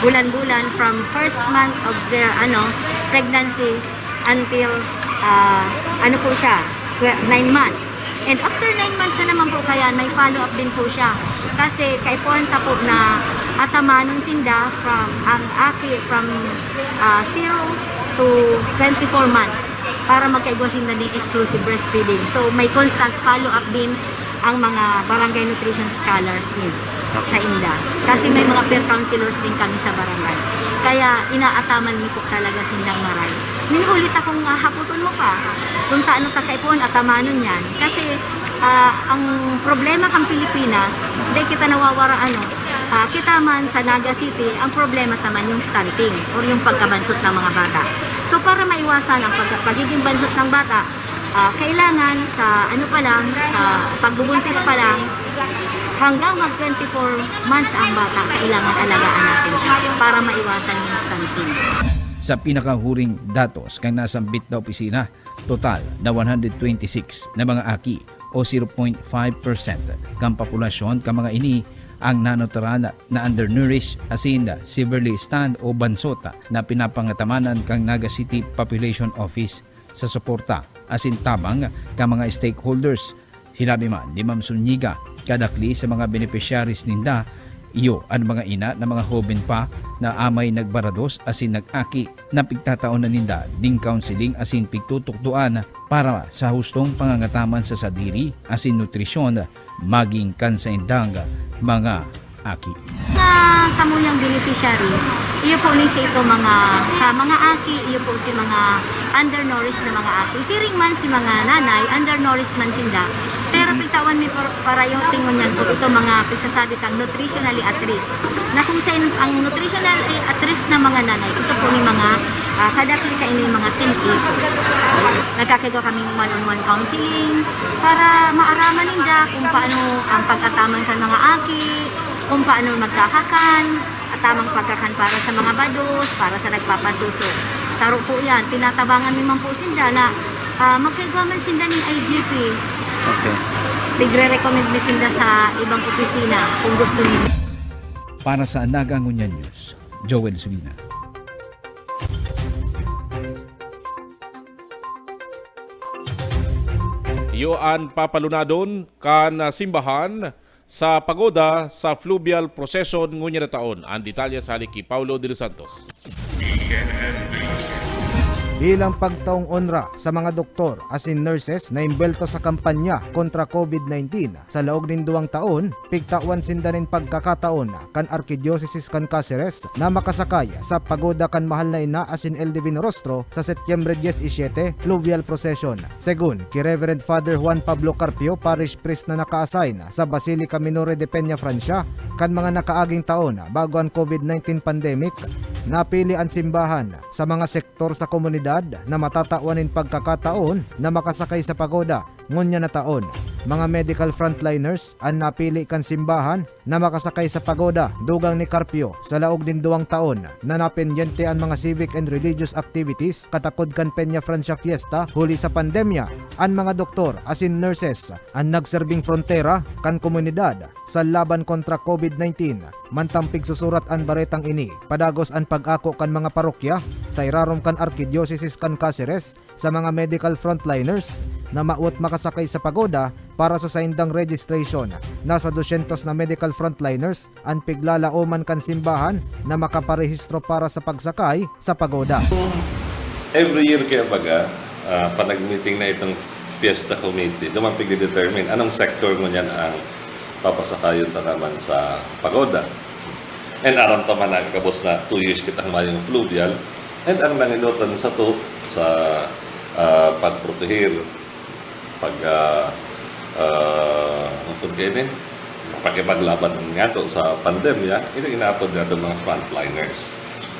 bulan-bulan from first month of their, ano, pregnancy until, ah, ano po siya, twe-, nine months. And after nine months na naman po kaya, may follow-up din po siya. Kasi kaipuhan ta po na atamanon sinda from, ang aki from, ah, zero to twenty-four months para magkaigwa sinda ning exclusive breastfeeding. So, may constant follow-up din ang mga barangay nutrition scholars ni sa inda. Kasi may mga peer counselors din kami sa barangay. Kaya inaataman mi po talaga sindang maray. Minhulit akong, ah, haputon mo pa kung taano ta kaipuhan atamanon yan. Kasi, ah, ang problema kan Pilipinas, di kita nawawara, ano, ah, kita man sa Naga City, ang problema ta man yung stunting or yung pagkabansot ng mga bata. So, para maiwasan ang pagka-, pagiging bansot ng bata, ah, kailangan sa ano pa lang, sa pagbubuntis pa lang, hanggang mag twenty-four months ang bata, kailangan alagaan natin siya para maiwasan yung stunting. Sa pinakahuring datos kan nasambit na opisina, total na one hundred twenty-six na mga aki o zero point five percent kan populasyon kan mga ini ang nanutaran na undernourished, asin severely stunned o bansot na pinapangatamanan kan Naga City Population Office. Sa suporta asin tabang kan mga stakeholders, sinabi man ni Ma'am Zuniga, kadakli sa mga beneficiaries ninda, iyo an mga ina na mga hoben pa na amay nagbarados asin nag-aki na pigtatao na ninda nin counseling asin pigtutukdoan para sa hustong pangangataman sa sadiri asin nutrisyon maging kan saindang mga aki. Mga samuyang beneficiary, iyo po ni si ito mga, sa mga aki, iyo po si mga undernourished na mga aki. Siring man si mga nanay, undernourished man sinda. Pero pigtawan mi par-, parayo tingon yan po ito mga pigsasabi tang nutritionally at risk. Na kung sa in-, ang nutritionally at risk na mga nanay, ito po ni mga, ah, kadakli kaini mga teenagers. Nagkakaigwa kami one-on-one counseling para maaraman ninda kung paano ang pag-ataman kan mga aki, kung paano magkakakan, at tamang pagkakan para sa mga bados, para sa nagpapasuso. Saro po yan, tinatabangan mi man po sinda na, ah, magkaigwa man sinda nin I G P. Okay. Tigre-recommend mi sinda sa ibang opisina kung gusto ninyo. Para sa Naga Ngunyan News, Joel Sulina. Iyo an papalunadon kan simbahan sa pagoda sa fluvial procession ngunyan na taon. An detalye sa hali ki Paulo de los Santos. Bilang pagtaong onra sa mga doktor asin nurses na imbwelto sa kampanya kontra COVID nineteen, sa laog nin duwang taon, pigtawan sinda nin pagkakataon kan Arkidyosesis kan Caceres na makasakay sa pagoda kan Mahal na Ina asin El Divino Rostro sa Setyembre diecisiete, Fluvial Procession. Segun ki Reverend Father Juan Pablo Carpio, Parish Priest na naka-assign sa Basilica Minore de Peñafrancia, kan mga nakaaging taon bago an COVID nineteen pandemic, napili an simbahan sa mga sektor sa komunidad na matatawan nin pagkakataon na makasakay sa pagoda ngunyan na taon. Mga medical frontliners an napili kan simbahan na makasakay sa pagoda, dugang ni Carpio, sa laog nin duwang taon na napendyente an mga civic and religious activities katakod kan Peñafrancia Fiesta huli sa pandemya. An mga doktor asin nurses, an nagserbing frontera kan komunidad sa laban kontra COVID nineteen, mantang pigsusurat an baretang ini, padagos an pag-ako kan mga parokya sa irarom kan Arkidyosesis kan Caceres sa mga medical frontliners na mawot makasakay sa pagoda para sa saindang registration. Nasa dosyentos na medical frontliners an piglalaoman kan simbahan na makaparehistro para sa pagsakay sa pagoda. Every year kaya baga, ah, pag nag-meeting na itong Fiesta Committee, duman pigdedetermine anong sector ngunyan ang papasakayon ta naman sa pagoda. And aram ta man na gabos na two years kitang mayong fluvial, and ang nanginutan sato sa, ah, pagproteher, pag, ah, ah, ano po kayo din? Pakipaglaban nga to sa pandemya, ini inaapod natin mga frontliners.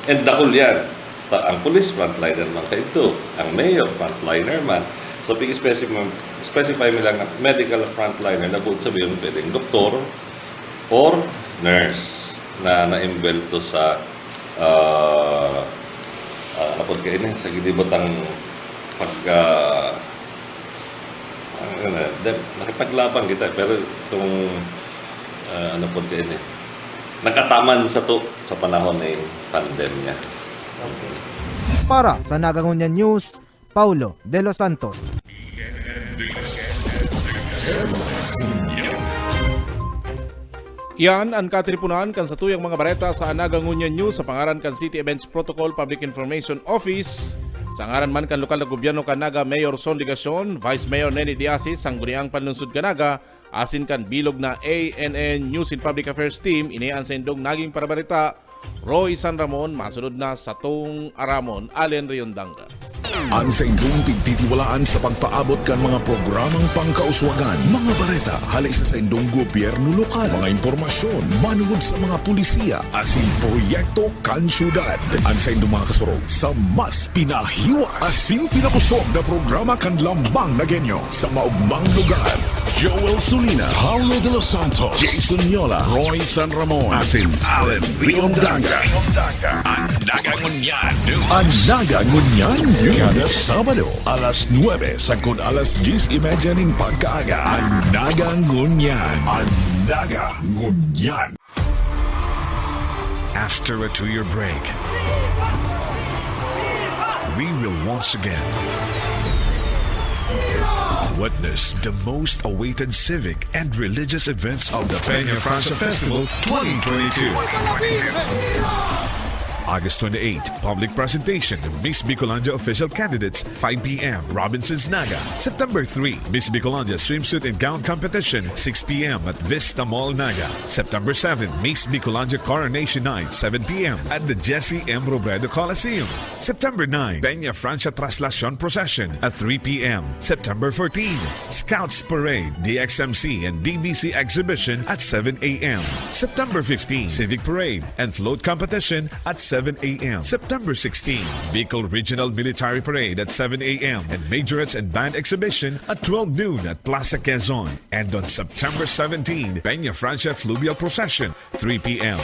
And dakul yan. Ta-, ang pulis frontliner man kaito, ang mayor frontliner man. So, pig-specify, specify mi lang na medical frontliner na buod sabihin pwedeng doktor or nurse na naimbwelto sa, ah, ah, napod kaini, sa ginibo tang pag, ah, ano na, de-, nakipaglaban kita, pero itong, ah, ano po kaini, nakataman sato sa panahon ng pandemya. Para sa Naga Ngunyan News, Paulo De Los Santos. Iyan an katiriponan kan satuyang mga bareta sa Naga Ngunyan News sa pangaran kan City Events Protocol Public Information Office. Sa ngaran man kan lokal na gobyerno kan Naga, Mayor Son Legacion, Vice Mayor Nene Diasis, Sangguniang Panlungsod kan Naga, asin kan bilog na A N N News and Public Affairs Team, ini an saindong naging parabareta, Roy San Ramon, masunod na satong aramon, Allen Riondanga. An saindong pigtitiwalaan sa pagpaabot kan mga programang pangkauswagan, mga bareta, hali sa saindong gobyerno lokal, mga impormasyon, manungod sa mga pulisiya, asin proyekto kan syudad. An saindong mga kasurog sa mas pinahiwas asin pinakusog na programa kan Lambang na Genyo sa maugmang lugar. Joel Sulina, Paulo De Los Santos, Jason Yola, Roy San Ramon, asin Allen Riondanga. An Naga Ngunyan. An Naga Ngunyan. Kada Sabado, alas nuebe sagkod alas dyes y media nin pagkaaga. An Naga Ngunyan. An Naga Ngunyan. After a two-year break, we will once again witness the most awaited civic and religious events of the Peña Francia Festival twenty twenty-two. August twenty-eight, public presentation of Miss Bicolandia official candidates, five p.m., Robinson's Naga. September three, Miss Bicolandia swimsuit and gown competition, six p.m. at Vista Mall, Naga. September seven, Miss Bicolandia Coronation Night, seven p.m. at the Jesse M. Robredo Coliseum. September nine, Peña Francia Traslacion Procession at three p.m. September fourteen, Scouts Parade, D X M C and D B C Exhibition at seven a.m. September fifteen, Civic Parade and Float Competition at seven a.m. September sixteen, Bicol Regional Military Parade at seven a.m. and Majorettes and Band Exhibition at twelve noon at Plaza Quezon. And on September seventeen, Peña Francia Fluvial Procession, three p.m.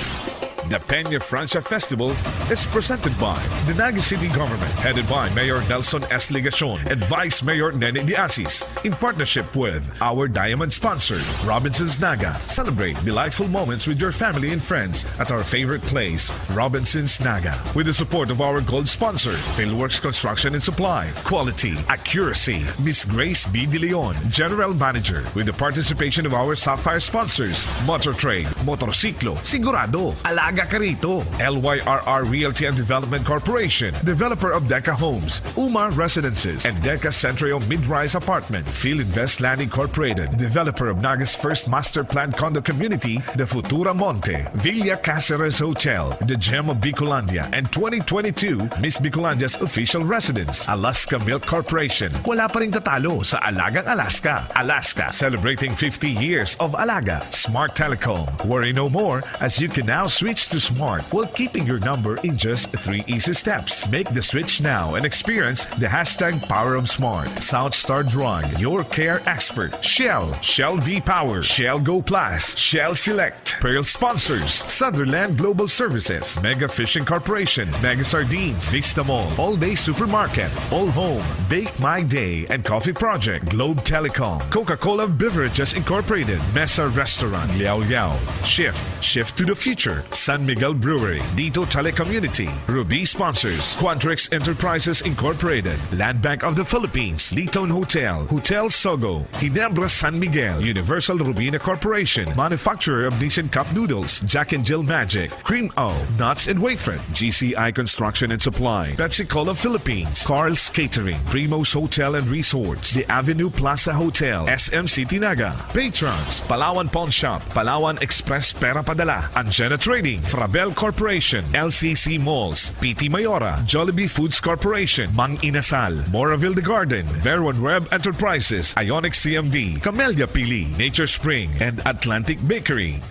The Peña Francia Festival is presented by the Naga City Government, headed by Mayor Nelson S. Legacion and Vice Mayor Nene Diasis, in partnership with our diamond sponsor, Robinson's Naga. Celebrate delightful moments with your family and friends at our favorite place, Robinson's Naga. With the support of our gold sponsor, Philworks Construction and Supply, quality, accuracy, Miss Grace B. De Leon, General Manager, with the participation of our Sapphire sponsors, Motor Trade, Motorsiklo, Sigurado, Alaga Ka Rito, L Y R R Realty and Development Corporation, developer of Deca Homes, Uma Residences, and Deca Centrio Mid-Rise Apartments, Filinvest Land Incorporated, developer of Naga's first master plan condo community, The Futura Monte, Villa Caceres Hotel, The Gem of Bicolandia, and twenty twenty-two Miss Bicolandia's official residence, Alaska Milk Corporation. Wala pa rin tatalo sa Alagang Alaska. Alaska, celebrating fifty years of Alaga. Smart Telecom. Worry no more, as you can now switch to Smart while keeping your number in just three easy steps. Make the switch now and experience the hashtag Power of Smart. South Star Drug, your care expert. Shell, Shell V-Power, Shell Go Plus, Shell Select. Pearl sponsors, Sutherland Global Services, Mega Fishing Corporation, Mega Sardines, Vista Mall, All Day Supermarket, All Home, Bake My Day and Coffee Project, Globe Telecom, Coca-Cola Beverages Incorporated, Mesa Restaurant, Liao Liao. Shift, shift to the future. San Miguel Brewery, Dito Telecommunity, Ruby Sponsors, Quadrix Enterprises Incorporated, Land Bank of the Philippines, Liton Hotel, Hotel Sogo, Ginebra San Miguel, Universal Robina Corporation, manufacturer of Nissin Cup Noodles, Jack and Jill Magic, Cream O, Nuts and Wafer, G C I Construction and Supply, Pepsi Cola Philippines, Carl's Catering, Primo's Hotel and Resorts, The Avenue Plaza Hotel, S M City Naga, Patrons, Palawan Pawn Shop, Palawan Express Pera Padala, Anjena Trading, Frabel Corporation, L C C Malls, P T Mayora, Jollibee Foods Corporation, Mang Inasal, Moraville The Garden, Veron Web Enterprises, Ionic C M D, Camellia Pili, Nature Spring, and Atlantic Bakery.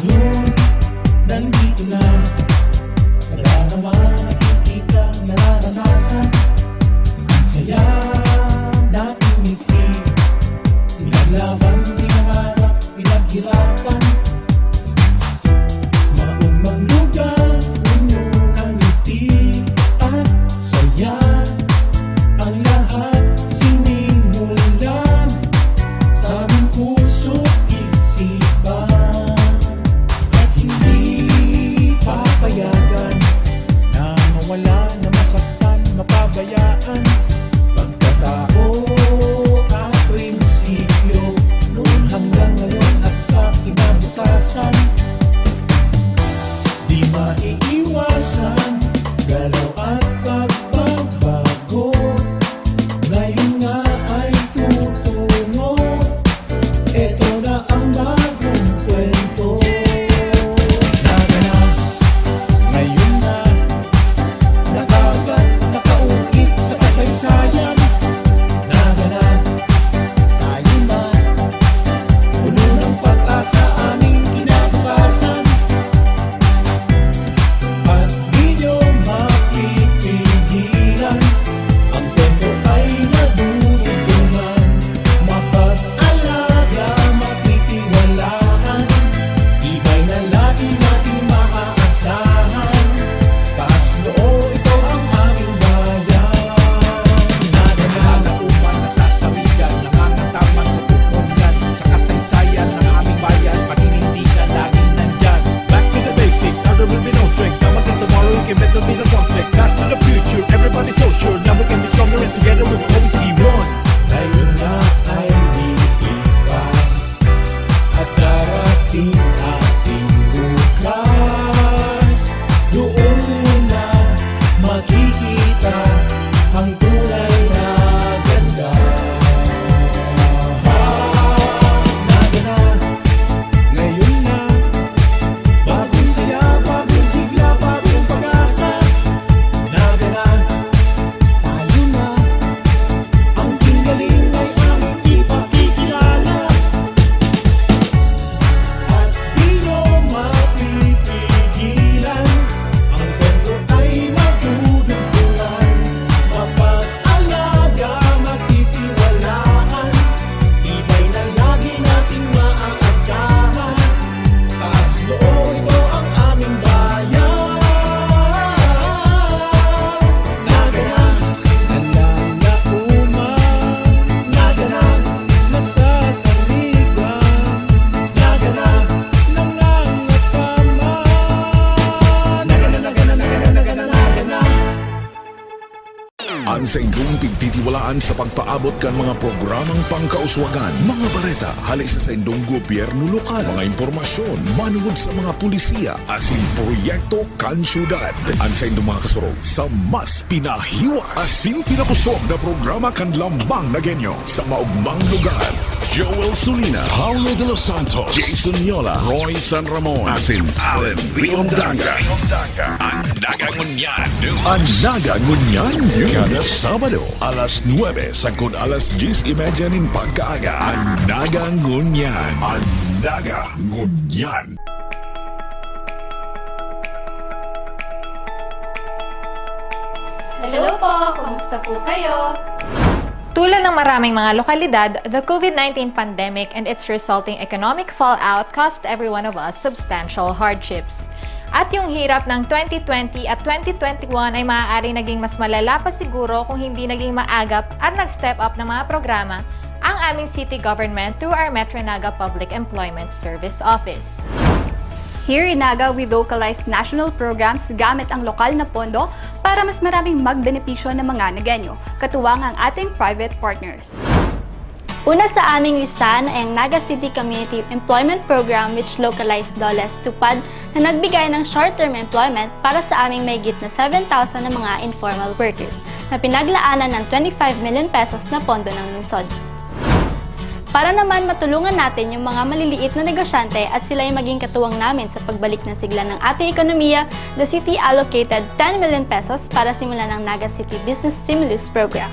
Ngayon, nandito na. Nadarama, nakikita, nararanasan. Ang saya nating ngiti. Pinaglaban, pinangarap, pinaghirapan. Maong maglugar, puno ng ngiti at saya. Ang lahat sinimulan sa aming puso't isipan. At hindi papayagan na mawala, na masaktan, mapabayaan. Pagkatao at prinsipyo, noon hanggang ngayon at sa kinabukasan. Di maiiwasan, galaw at pagbabago. Ngayon nga ay tutungo. Eto na ang bagong kwento. Naga na, ngayon na, nakagat, nakaukit sa kasaysayan. Naga na, tayo na, puno ng pag-asa aming kinabukasan. At di nyo mapipigilan, ang kwento ay madudugtungan. Mapag-alaga, matitiwalaan, tibay na lagi nating maaasahan. Taas noo, ito ang aming bayan. Nagana, nauman, nasasarigan, nangangataman sa pupungan, sa kasaysayan ng aming bayan, paninindigan, laging nandyan. Back to the basic, now there will be no tricks. Now until tomorrow, we can bet there'll be no conflict. Past to the future, everybody's so sure. Now we can be stronger and together we will always be one. Ngayon na ay lilipas at darating ating bukas. Doon mo na makikita ang tunay na ganda. Naga na, ngayon na, bagong saya, bagong sigla, bagong pag-asa. Naga na, tayo na, ang tinggaling ay aming ipakikilala. At di nyo mapipigilan, ang kwento ay madudugtungan. Mapag-alaga, matitiwalaan, tibay na lagi nating maaasahan. Taas noo, ito ang aming bayan. Naga na, nalalaoman, naga na, nasasarigan, naga na, nangangataman. Naga na, naga na, naga na, naga na, naga na. An saindong pigtitiwalaan sa pagpaabot kan mga programang pangkauswagan, mga bareta hale sa saindong gobyerno lokal, mga impormasyon manungod sa mga pulisiya, asin proyekto kan syudad. An saindong mga kasurog sa mas pinahiwas asin pinakosog na programa kan Lambang na Genyo sa maogmang lugar. Joel Sulina, Paulo de los Santos, Jason Yola, Roy San Ramon, asin Allen Riondanga. An Naga Ngunyan. An Naga Ngunyan. Kada Sabado, alas nuebe sagkod alas dyes y media nin pagkaaga. An Naga Ngunyan. An Naga Ngunyan. Hello po, kumusta po kayo? Tulad ng maraming mga lokalidad, the COVID nineteen pandemic and its resulting economic fallout caused every one of us substantial hardships. At yung hirap ng twenty twenty at twenty twenty-one ay maaaring naging mas malala pa siguro kung hindi naging maagap at nag-step up ng mga programa ang aming city government through our Metro Naga Public Employment Service Office. Here in Naga, we localize national programs gamit ang lokal na pondo para mas maraming magbenepisyo ng mga Nagueño, katuwang ang ating private partners. Una sa aming listahan ay ang Naga City Community Employment Program, which localized DOLE's TUPAD, na nagbigay ng short-term employment para sa aming mahigit na seven thousand na mga informal workers na pinaglaanan ng twenty-five million pesos na pondo ng lungsod. Para naman matulungan natin yung mga maliliit na negosyante at sila yung maging katuwang namin sa pagbalik ng sigla ng ating ekonomiya, the city allocated ten million pesos para simulan ang Naga City Business Stimulus Program.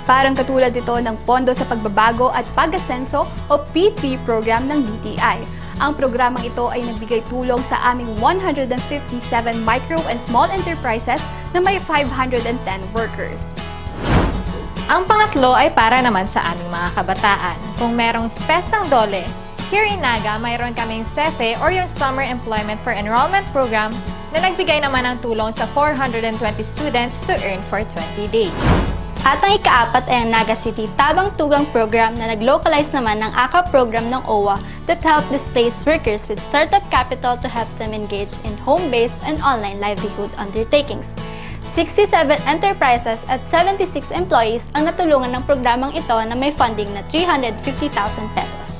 Parang katulad ito ng Pondo sa Pagbabago at Pag-asenso o P three program ng D T I. Ang programang ito ay nagbigay tulong sa aming one hundred fifty-seven micro and small enterprises na may five hundred and ten workers. Ang pangatlo ay para naman sa aming mga kabataan. Kung merong SPES ang DOLE, here in Naga, mayroon kaming SEFE or yung Summer Employment for Enrollment Program na nagbigay naman ng tulong sa four hundred and twenty students to earn for twenty days. At ang ikaapat ay ang Naga City Tabang Tugang Program na nag-localize naman ng AKAP program ng OWWA that help displaced workers with startup capital to help them engage in home-based and online livelihood undertakings. Sixty-seven enterprises at seventy-six employees ang natulungan ng programang ito na may funding na three hundred fifty thousand pesos.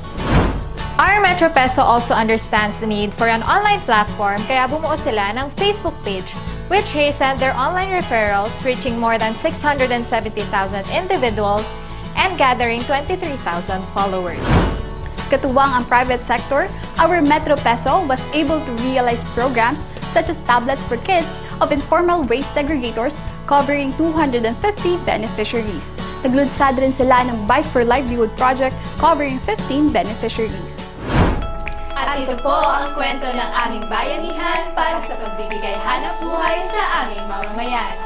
Our Metro Peso also understands the need for an online platform, kaya bumuo sila ng Facebook page, which hastened their online referrals, reaching more than six hundred and seventy thousand individuals and gathering twenty-three thousand followers. Katuwang ang private sector, our Metro Peso was able to realize programs such as tablets for kids of informal waste segregators covering two hundred and fifty beneficiaries. Naglunsad rin sila ng Bike for Livelihood project covering fifteen beneficiaries. At ito po ang kwento ng aming bayanihan para sa pagbibigay hanap buhay sa aming mamamayan.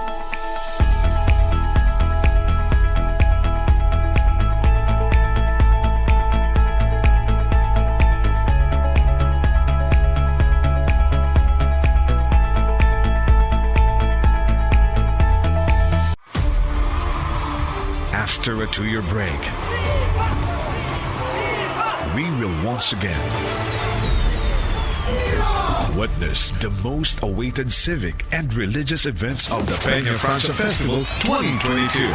After a two-year break, we will once again witness the most awaited civic and religious events of the Peña Francia Festival twenty twenty-two.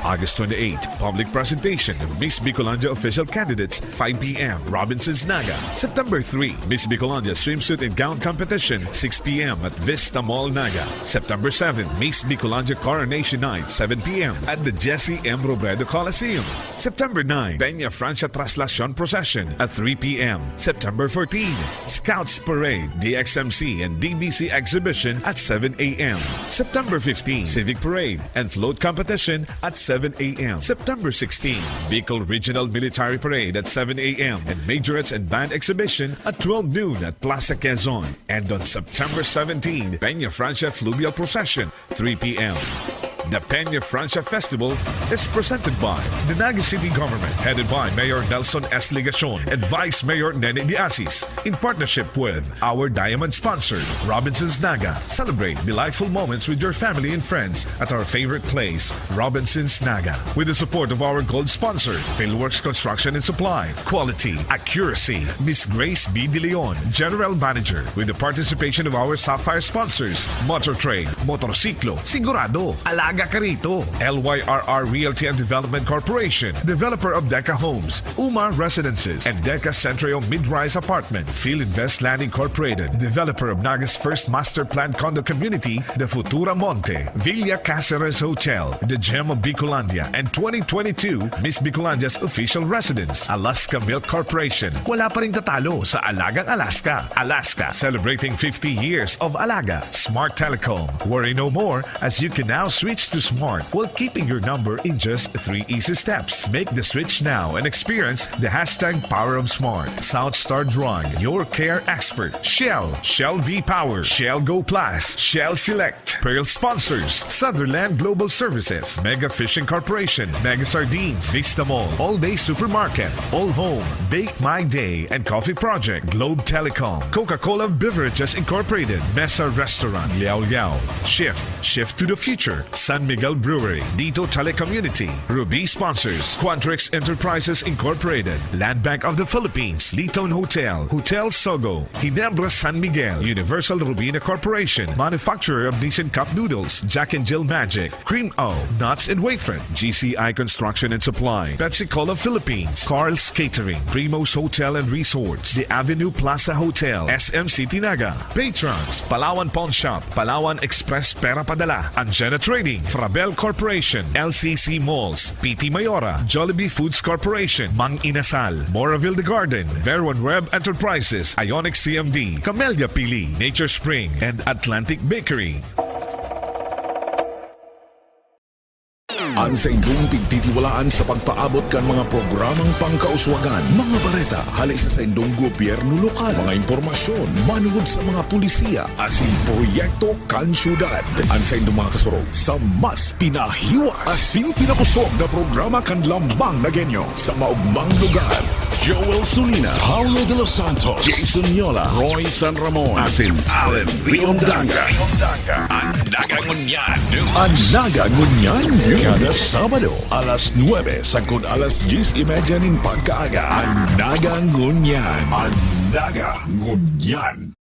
August twenty-eight, public presentation of Miss Bicolandia official candidates, five p.m., Robinson's Naga. September three, Miss Bicolandia swimsuit and gown competition, six p.m., at Vista Mall, Naga. September seven, Miss Bicolandia Coronation Night, seven p.m., at the Jesse M. Robredo Coliseum. September nine, Peña Francia Traslacion Procession at three p.m. September fourteen, Scouts Parade, D X M C and D B C Exhibition at seven a.m. September fifteen, Civic Parade and Float Competition at seven a.m. September sixteen, Bicol Regional Military Parade at seven a.m. and Majorettes and Band Exhibition at twelve noon at Plaza Quezon. And on September seventeen, Peña Francia Fluvial Procession, three p.m. The Peña Francia Festival is presented by the Naga City Government, headed by Mayor Nelson S. Legacion and Vice Mayor Nene de Asis, in partnership with our diamond sponsor, Robinson's Naga. Celebrate delightful moments with your family and friends at our favorite place, Robinson's Naga. With the support of our gold sponsor, Philworks Construction and Supply, quality, accuracy. Miss Grace B. De Leon, General Manager, with the participation of our Sapphire sponsors, Motor Trade, Motorsiklo, Sigurado, Alaga Ka Rito, L Y R R Realty and Development Corporation, developer of Deca Homes, Uma Residences, and Deca Centrio Mid-Rise Apartments, Field Invest Land Incorporated, developer of Naga's first master plan condo community, The Futura Monte, Villa Caceres Hotel, The Gem of Bicolandia, and twenty twenty-two Miss Bicolandia's official residence, Alaska Milk Corporation. Wala pa rin tatalo sa Alagang Alaska. Alaska, celebrating fifty years of Alaga. Smart Telecom. Worry no more, as you can now switch to smart while keeping your number in just three easy steps. Make the switch now and experience the hashtag power of smart. South Star Drug, your care expert. Shell, Shell V-Power, Shell Go Plus, Shell Select. Pearl sponsors: Sutherland Global Services, Mega Fishing Corporation, Mega Sardines, Vista Mall, All Day Supermarket, All Home, Bake My Day and Coffee Project, Globe Telecom, Coca-Cola Beverages Incorporated, Mesa Restaurant, Liao Liao, Shift, Shift to the Future, San Miguel Brewery, Dito Telecommunity, Ruby sponsors: Quantrix Enterprises Incorporated, Land Bank of the Philippines, Liton Hotel, Hotel Sogo, Ginebra San Miguel, Universal Robina Corporation, manufacturer of Nissin Cup Noodles, Jack and Jill Magic, Cream O, Nuts and Wafer, G C I Construction and Supply, Pepsi Cola Philippines, Carl's Catering, Primo's Hotel and Resorts, The Avenue Plaza Hotel, S M City Naga, Patrons, Palawan Pawn Shop, Palawan Express Pera Padala, Anjena Trading, Frabel Corporation, L C C Malls, P T Mayora, Jollibee Foods Corporation, Mang Inasal, Moraville The Garden, Veron Web Enterprises, Ionic C M D, Camellia Pili, Nature Spring, and Atlantic Bakery. An saindong pigtitiwalaan sa pagpaabot kan mga programang pangkauswagan, mga bareta hale sa saindong gobyerno lokal, mga impormasyon manungod sa mga polisiya asin proyekto kan syudad. An saindong mga kasurog sa mas pinahiwas asin pinakosog na programa kan Lambang na Genyo sa maogmang lugar. Joel Sulina, Paulo de los Santos, Jason Yola, Roy San Ramon, asin Allen Riondanga. An Naga Ngunyan News. An Naga Ngunyan News. Kada Sabado, alas nuebe sagkod alas dyes y media nin pagkaaga. An Naga Ngunyan. An Naga Ngunyan.